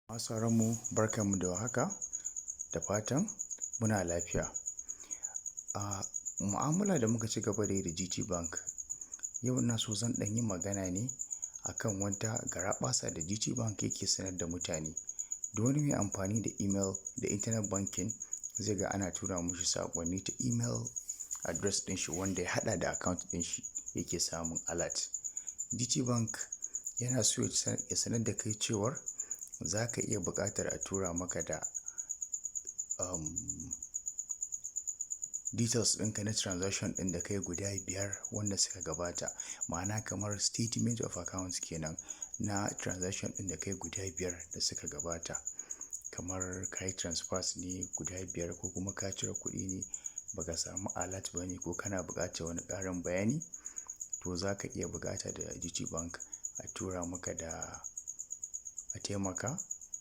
Masu mu, barkanmu da warhaka, da fatan muna lafiya. A mu'amala da muka ci gaba da yi da GT Bank, yau ina so zan ɗan yi magana ne akan wata garaɓasa da GT Bank yake sanar da mutane. Duk wani mai amfani da email da internet banking zai ga ana tura mushi saƙonni ta email address ɗin shi wanda ya haɗa da account ɗin shi yake samun alert. GT Bank yana so ya sanar da kai cewar za ka iya buƙatar a tura maka da details ɗinka na transaction ɗin da kai guda 5 wanda suka gabata. Ma'ana, kamar statement of account kenan na transaction ɗin da kai guda 5 da suka gabata. Kamar ka yi transfers ne guda 5, ko kuma ka cire kuɗi ne baka samu alert ba ne, ko kana buƙatar wani ƙarin bayani, to za ka iya buƙata da GT Bank a tura maka da, a taimaka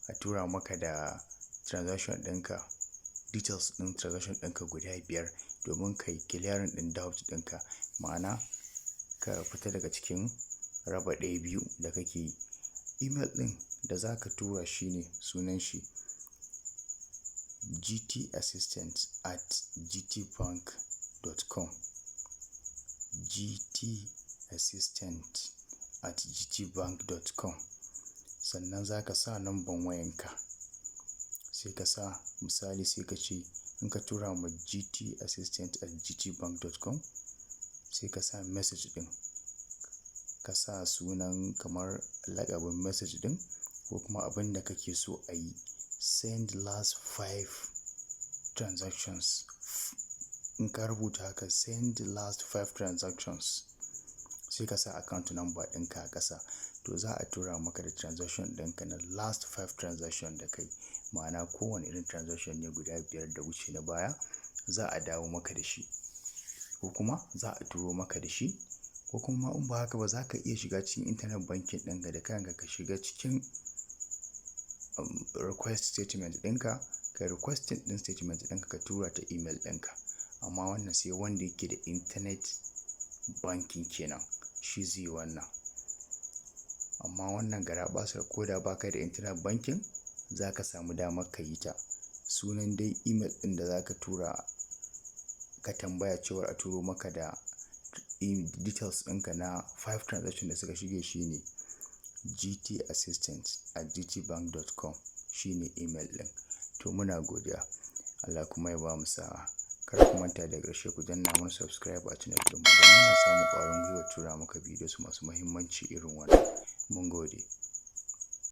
a tura maka da transaction ɗinka, details ɗin transaction ɗinka guda 5, domin ka yi clearing ɗin doubt ɗinka. Ma'ana, ka fita daga cikin raba ɗaya biyu da kake yi. Email ɗin da za ka tura shi ne, sunan shi gtassistant@gtbank.com, gtassistant@gtbank.com. Sannan za ka sa number wayanka, sai ka sa misali, sai ka ce in ka tura ma gtassistant@gtbank.com, sai ka sa message ɗin, ka sa sunan kamar laƙabin message ɗin ko kuma abin da kake so a yi: "Send last five transactions." In ka rubuta haka, "Send last five transactions," sai ka sa account number ɗinka a ƙasa, to za a tura maka da transaction ɗinka na last five transaction da kai. Ma'ana, kowane irin transaction ne guda 5 da wuce na baya, za a dawo maka da shi ko kuma za a turo maka da shi. Ko kuma in ba haka ba, za ka iya shiga cikin internet banking ɗinka da kanka, ka shiga cikin request statement ɗinka, ka requesting ɗin statement ɗinka, ka tura ta email ɗinka. Amma wannan sai wanda yake da internet banking kenan shi zai yi wannan. Amma wannan garaɓasar, ko da baka da internet banking, za ka samu damar ka yi ta. Sunan dai email ɗin da za ka tura ka tambaya cewar a turo maka da details ɗinka na five transaction da suka shige shine gtassistant@gtbank.com, shine email ɗin. To, muna godiya, Allah kuma ya ba mu sa'a. Kar ku manta, da ƙarshe ku danna mana subscribe a channel ɗinmu domin na samu ƙwarin gwiwa tura maka videos masu muhimmanci irin wannan. Mun gode.